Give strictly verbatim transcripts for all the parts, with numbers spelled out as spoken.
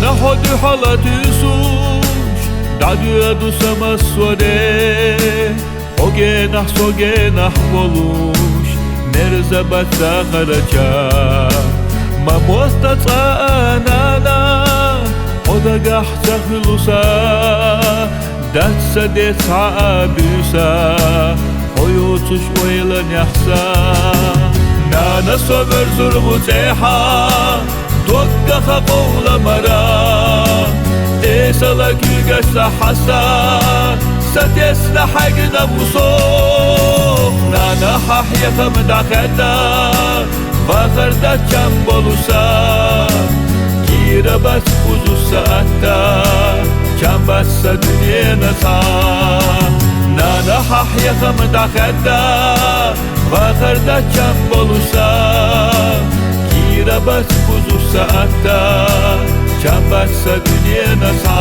Нана, хьо дуьхьал туьйсуш, дӀадоьду са массо а де. Хьо генахь, со генахь волуш, мерза бац дахарча. Ма мотта цкъа а, нана, хьо дагахь ца хуьлу сан, дац сан де цхьа а буьйса, хьо йоцуш ойланехь сан. Нана, со верзур ву цӀехьа, доггах а къовламара, эсала куьйгаш ца хьаса, сатесна хьегна ву со. Нана, хьан хьехам дӀахаьдда, вахар дац чам болуш сан, кийра бац бузуш сан атта, чам бац сан дуьненан цхьа. Нана, хьан хьехам дӀахаьдда, вахар дац чам болуш сан, кийра бац бузуш сан атта, чам бац сан дуьненан цхьа.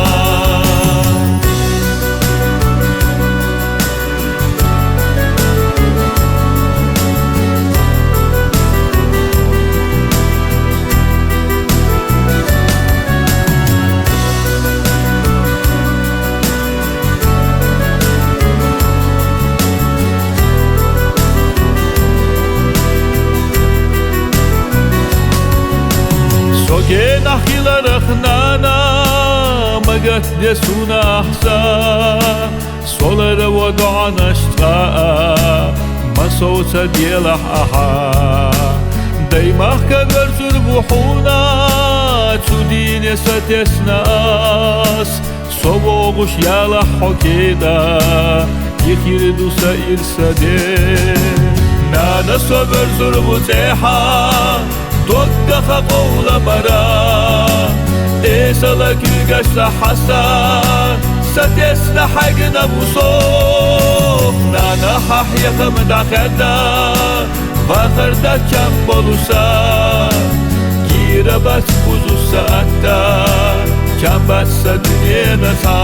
Со генахь хиларах, нана, магатде суна ахьа сан, со ларво доӀанаш цкъа а, ма совца делахь ахьа. Даймахка верзур ву хьуна, цу дийне сатесна ас, со вогӀуш ялахь хьо кеда, и хир ду сан ирс а де. Нана, со верзур ву цӀехьа, доггах а къовламара, эсала куьйгаш ца хьаса, сатесна хьегна ву со. Нана, хьан хьехам дӀахаьдда, вахар дац чам болуш сан, кийра бац бузуш сан атта, чам бац сан дуьненан цхьа.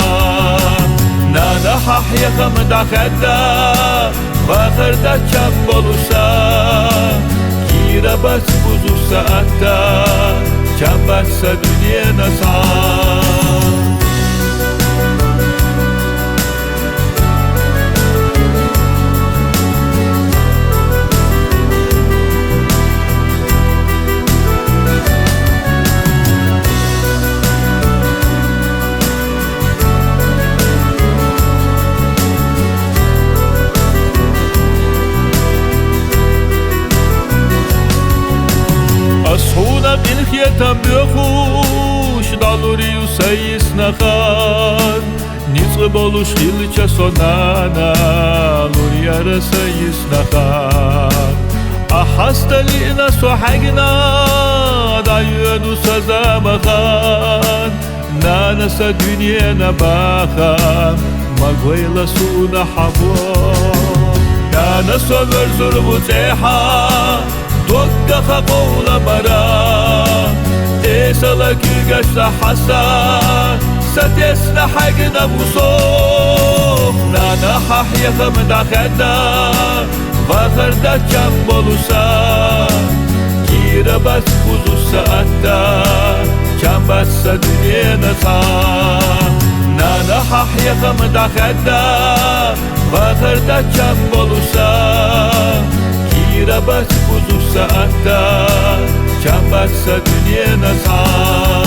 Нана, хьан хьехам дӀахаьдда, вахар дац чам болуш сан, кийра бац бузуш сан атта, чам бац сан дуьненан цхьа. Ас хьуна къинхетам боьхуш дӀалур ю сан йиснахар, ницкъ болуш хилча со, нана, лур яра сан йиснахар. Ахь хьаста лиъна со хьегна, дӀайоьду сан замахан, нана, сан дуьненан бахам ма гойла суна хьан бохам. Нана, со верзур ву цӀехьа, доггах а къовламара, эсала куьйгаш ца хьаса, сатесна хьегна ву со. Нана, хьан хьехам дӀахаьдда, вахар дац чам болуш сан, кийра бац бузуш сан атта, чам бац сан дуьненан цхьа. Нана, хьан хьехам дӀахаьдда, вахар дац чам болуш сан, кийра бац бузуш сан атта, чам бац сан дуьненан цхьа.